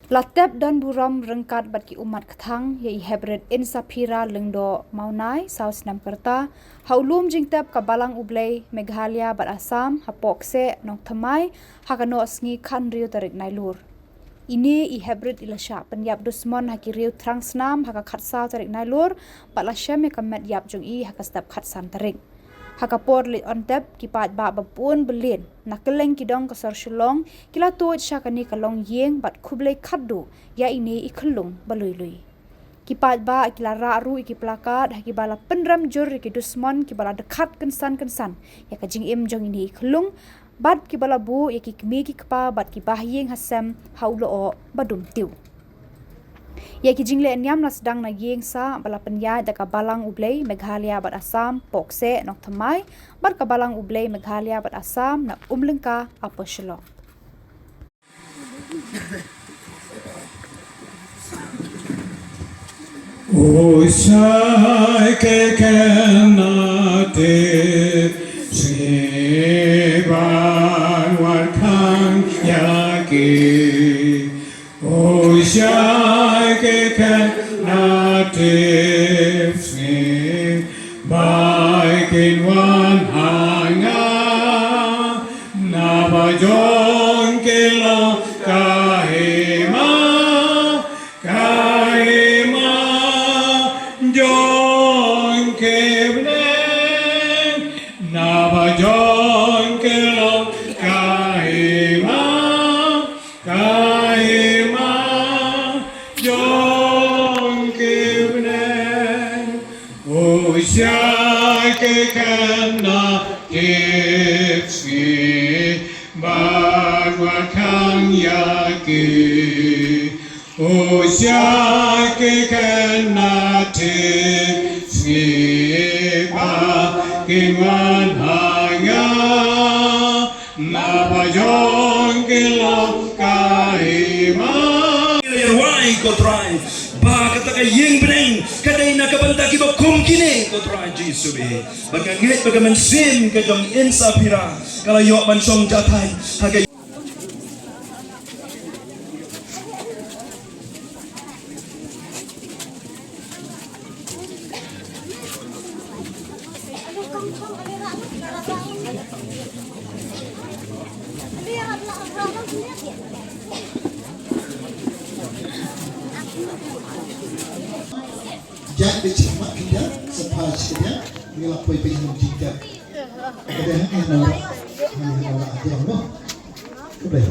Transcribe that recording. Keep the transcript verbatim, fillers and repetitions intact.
La tep don burom ryngkat bad ki ummat kthang ïa i Heprit Insaphira Lyngdoh Mawnai, saw snem ka rta, ha u lum jingtep ka Balang U Blei Meghalaya bad Assam hapoh kseh Nongthymmai ha ka nohsngi khathynriew tarik Nailur. Ine i Heprit i la shah pynïap dusmon ha ki riew thrang snam ha ka khatsaw tarik Nailur bad la shem ïa ka met ïap jong i ha ka step khatsan tarik. Ha ka por leit on tep, ki paidbah ba bun bylliah na kylleng ki dong ka sor Shillong ki la tuid sha kane ka longïing bad khublei khatduh ïa ine i khyllung ba lui lui. Ki paidbah ki la rah ruh ïa ki plakat ha kiba la pynrem jur ïa ki dusmon kiba la dkhat kynsan kynsan ïa ka jingim jong ine i khyllung, bad kiba la buh ïa ki kmie ki kpa bad ki bahaïing hasem ha u lyoh ba dum tiew. Ïa ki jingleh niam la sdang na ïing sah ba la pynïaid da ka Balang U Blei Meghalaya bad Assam poh kseh Nongthymmai bad ka Balang U Blei Meghalaya bad Assam na Umlyngka, Upper Shillong. Ïa rwai, ko Trai, ba kata ka ïing bneng ka dei na ka bynta kiba kum kine, ko Trai Jisu, eh. Ba ka ngeit ba ka mynsiem ka jong Insaphira ka la ïoh ban shong jathai ha ka Jan de chik mat ki jan, sa pha chik jan, ngi la poi pynjah ki jan. Ka dei hang hang nora, hang hang nora, jan mo. Ka dei.